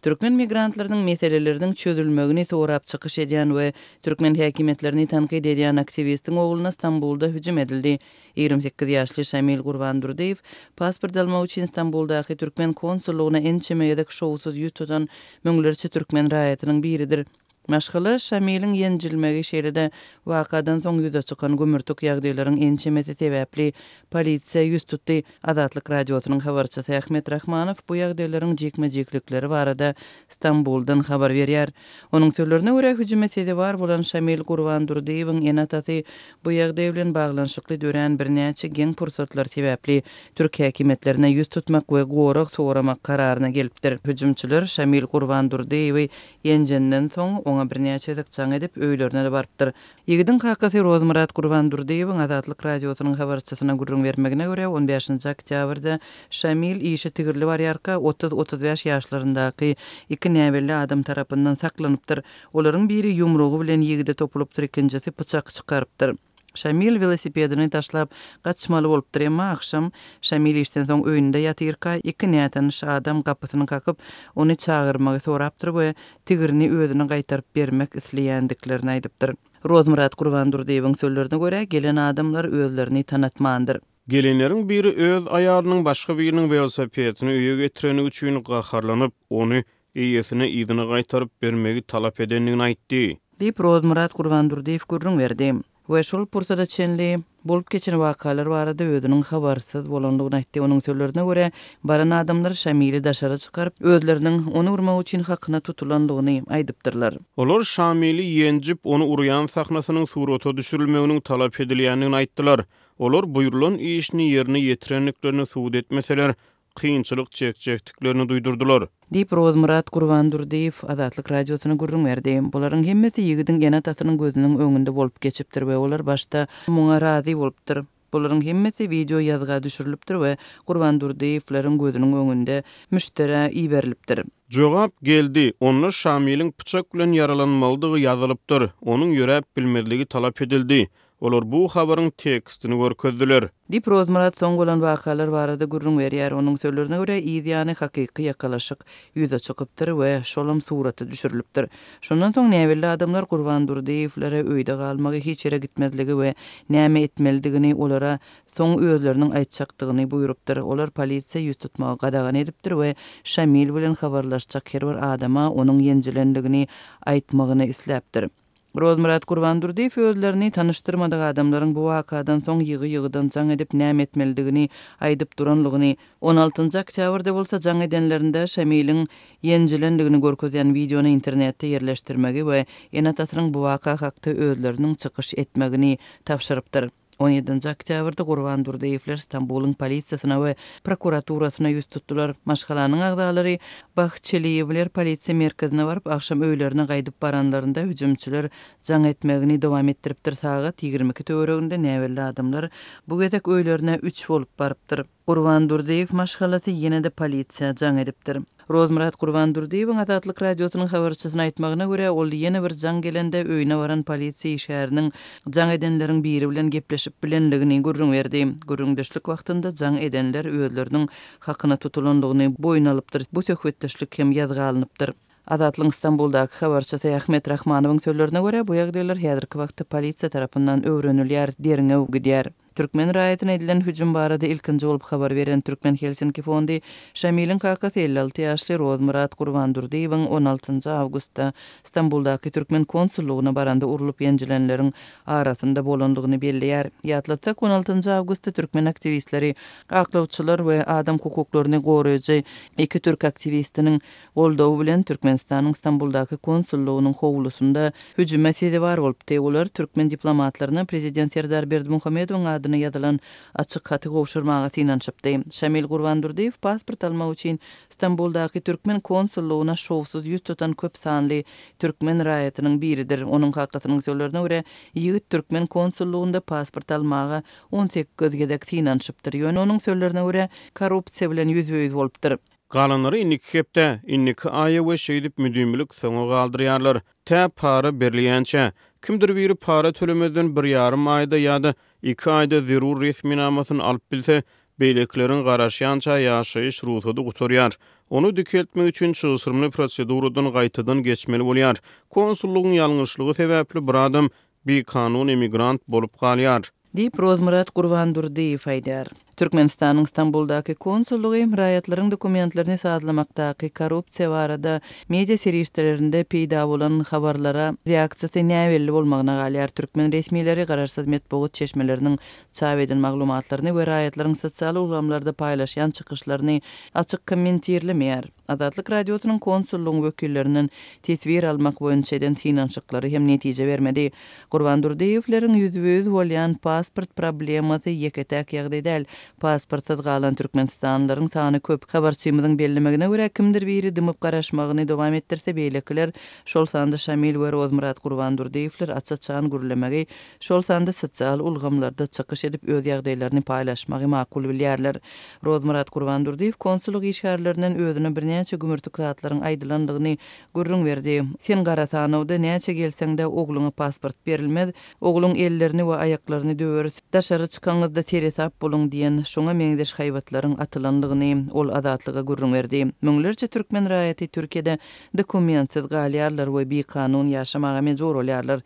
Türkmen migrantlarynyň meseleleriniň çözülmegini sorap çykyş edýän we türkmen häkimiýetlerini tankyt edýän aktiwistiň ogluna Stambulda hüjüm edildi. 28 ýaşly Şamil Gurbandurdyýew pasport almak üçin Stambuldaky türkmen konsullygyna ençeme gezek şowsuz ýüz tutan müňlerçe türkmen raýatynyň biridir. Maşgala Şamiliň ýenjilmegi, şeýle-de wakadan soň ýüze çykan gümürtik ýagdaýlaryň ençemesi sebäpli polisiýa ýüz tutdy. Azatlyk Radiosynyň habarçysy Ahmet Rahmanow bu ýagdaýlaryň jikme-jiklikleri barada Stambuldan habar berýär. Onuň sözlerine görä, hüjüme sezewar bolan Şamil Gurbandurdyýewiň ene-atasy bu ýagdaý bilen baglanyşykly dörän birnäçe geň pursatlar sebäpli türk häkimiýetlerine ýüz tutmak we gorag soramak kararyna gelipdir. Hüjümçiler Şamil Gurbandurdyýewi Ýenjenden soň, oňa birnäçe gezek jaň edip, öýlerine-de barypdyr. Ýigidiň kakasy Rozmyrat Gurbandurdyýewiň Azatlyk Radiosynyň habarçysyna gürrüň bermegine görä, on bäşinji oktýabrda Şamil işe tigirli barýarka, otuz-otuz bäş ýaşlaryndaky iki näbelli adam tarapyndan saklanypdyr. Olaryň biri ýumrugy bilen ýigide topulypdyr, ikinjisi pyçak çykarypdyr. Şamil welosipedini taşlap, gaçmaly bolupdyr, emma agşam Şamil işden soň öýünde ýatyrka, iki nätanyş adam gapysyny kakyp, ony çagyrmagy sorapdyr we tigrini özüne gaýtaryp bermek isleýändiklerini aýdypdyr. Rozmyrat Gurbandurdyýewiň sözlerine görä, gelen adamlar özlerini tanatmandyr. Gelenleriň biri öz aýalynyň başga biriniň welosipedini öýe getireni üçin gaharlanyp, ony eýesine yzyna gaýtaryp bermegi talap edendigini aýtdy. Diýip, Rozmyrat Gurbandurdyýew gürrüň berdi we şol pursada çenli bolup geçen wakalar barada özüniň habarsyz bolandygyny aýtdy. Onuň sözlerine görä, baran adamlar Şamili daşara çykaryp, özleriniň ony urmak üçin hakyna tutulandygyny aýdypdyrlar. Olar Şamili ýenjip, ony urýan sahnasynyň surata düşürilmeginiň talap edilýändigini aýtdylar. Olar buýrulan işini ýerine ýetirendiklerini subut etmeseler, kynçylyk çekjekdiklerini duýdurdylar. Diýip, Rozmyrat Gurbandurdyýew Azatlyk Radiosyna gürrüň berdi. Bularyň hemmesi ýigidiň ene-atasynyň gözüniň öňünde bolup geçipdir we olar başda muňa razy bolupdyr. Bularyň hemmesi wideo ýazga düşürilipdir we Gurbandurdyýewleriň gözüniň öňünde müşderä iberilipdir. Jogap geldi, onda Şamiliň pyçak bilen ýaralanmalydygy ýazylypdyr, onuň ýöräp bilmezligi talap edildi. Olar bu habaryň tekstini görkezdiler. Diýip, Rozmyrat soň bolan wakalar barada gürrüň berýär. Onuň sözlerine görä, yz ýany hakyky ýakalaşyk ýüze çykypdyr we şolam surata düşürilipdir. Şondan soň näbelli adamlar Gurban Durdyýewlere öýde galmagy, hiç ýere gitmezligi we näme etmelidigini olara soň özleriniň aýtjakdygyny buýrupdyr. Olar polisiýa ýüz tutmagy gadagan edipdir we Şamil bilen habarlaşjak her bir adama onuň ýenjilendigini aýtmagyny isläpdir. Rozmyrat Gurbandurdyýew özlerini tanyşdyrmadyk adamlaryň bu wakadan soň ýygy-ýygydan jaň edip näme etmelidigini aýdyp duranlygyny, on altynjy oktýabrda bolsa jaň edenlerinde Şamiliň ýenjilendigini görkezýän wideony internetde ýerleşdirmegi we ene-atasynyň bu waka hakda özleriniň çykyş etmegini tabşyrypdyr. On ýedinji oktýabrda Gurban Durdyýewler Stambulyň polisiýasyna we prokuraturasyna ýüz tutdular. Maşgalanyň agzalary Bahçeliýewler polisiýa merkezine baryp, agşam öýlerine gaýdyp baranlarynda hüjümçiler jaň etmegini dowam etdiripdir. Sagat 22 töwereginde näbelli adamlar bu gezek öýlerine üç bolup barypdyr. Gurban Durdyýew maşgalasy ýene-de polisiýa jaň edipdir. Rozmyrat Gurbandurdyýewiň Azatlyk Radiosynyň habarçysyna aýtmagyna görä, ol ýene bir jaň gelende öýüne baran polisiýa işgäriniň jaň edenleriň biri bilen gepleşip bilenligini gürrüň berdi. Gürrüňdeşlik wagtynda jaň edenler özleriniň hakyna tutulandygyny boýun alypdyr, bu söhbetdeşlik hem ýazga alnypdyr. Azatlygyň Stambuldaky habarçysy Ahmet Rahmanowyň sözlerine görä, bu ýagdaýlar häzirki wagtda polisiýa tarapyndan öwrenilýär, derňew gidýär. Türkmen raýatyna edilen hüjüm barada ilkinji bolup habar beren Türkmen Helsinki fondy Şamiliň kakasy 56 ýaşly Rozmyrat Gurbandurdyýewiň on altynjy awgustda Stambuldaky türkmen konsullygyna baranda urlup ýenjilenleriň arasynda bolandygyny belleýär. Ýatlatsak, on altynjy awgustda türkmen aktiwistleri, aklawçylar we adam hukuklaryny goraýjy iki türk aktiwistiniň goldawy bilen Türkmenistanyň Stambuldaky konsullygynyň howlusynda hüjüme sezewar bolupdy. Olar türkmen diplomatlaryna prezident Serdar Berdimuhamedowyň adyna ýazylan açyk haty gowşurmaga synanyşypdy. Şamil Gurbandurdyýew pasport almak üçin Stambuldaky türkmen konsullygyna şowsuz ýüz tutan köp sanly türkmen raýatynyň biridir. Onuň kakasynyň sözlerine görä, ýigit türkmen konsullygynda pasport almaga 18 gezek synanyşypdyr. Ýöne onuň sözlerine görä, korrupsiýa bilen ýüzbe-ýüz bolupdyr. Galanlary indiki hepdä, indiki aýa we şeýdip müdimilik soňa galdyrýarlar. Tä para berilýänçä. Kimdir biri para tölemezden bir ýarym aýda ýa-da iki aýda zerur resminamasyny alyp bilse, beýlekileriň garaşýança ýaşaýyş rugsady gutarýar. Ony dikeltmek üçin çylşyrymly proseduradan gaýtadan geçmeli bolýar. Konsullygyň ýalňyşlygy sebäpli bir adam bikanun emigrant bolup galýar. Diýip, Rozmyrat Gurbandurdyýew aýdýar. Türkmenistanyň Stambuldaky konsullygy raýatlaryň dokumentlerini sazlamakdaky korrupsiýa barada media serişdelerinde peýda bolan habarlara reaksiýasy näbelli bolmagyna galýar. Türkmen resmileri garaşsyz metbugat çeşmeleriniň çap eden maglumatlaryny we raýatlaryň sosial ulgamlarda paýlaşýan çykyşlaryny açyk kommentirlemeýär. Azatlyk Radiosynyň konsullygyň wekillerinden teswir almak boýunça eden synanyşyklary hem netije bermedi. Gurban Durdyýewleriň ýüzbe-ýüz bolýan pasport problemasy ýeke-täk ýagdaý däl. Pasportsyz galan türkmenistanlylaryň sany köp. Habarçymyzyň bellemegine görä, kimdir biri dymyp garaşmagyny dowam etdirse, beýlekiler, şol sanda Şamil we Rozmyrat Gurbandurdyýewler aç-açan gürlemegi, şol sanda sosial ulgamlarda çykyş edip öz ýagdaýlaryny paýlaşmagy makul bilýärler. Rozmyrat Gurbandurdyýew konsullyk işgärlerinden özüne birnäçe gümürtik zatlaryň aýdylandygyny gürrüň berdi. Sen gara sanawda näçe gelseň-de ogluňa pasport berilmez, ogluň ellerini we aýaklaryny döweris, daşary çykaňyzda seresap boluň diýen şoňa meňzeş haýbatlaryň atylandygyny ol Azatlyga gürrüň berdi. Müňlerçe türkmen raýaty Türkiýede dokumentsiz galýarlar we bikanun ýaşamaga mejbur bolýarlar.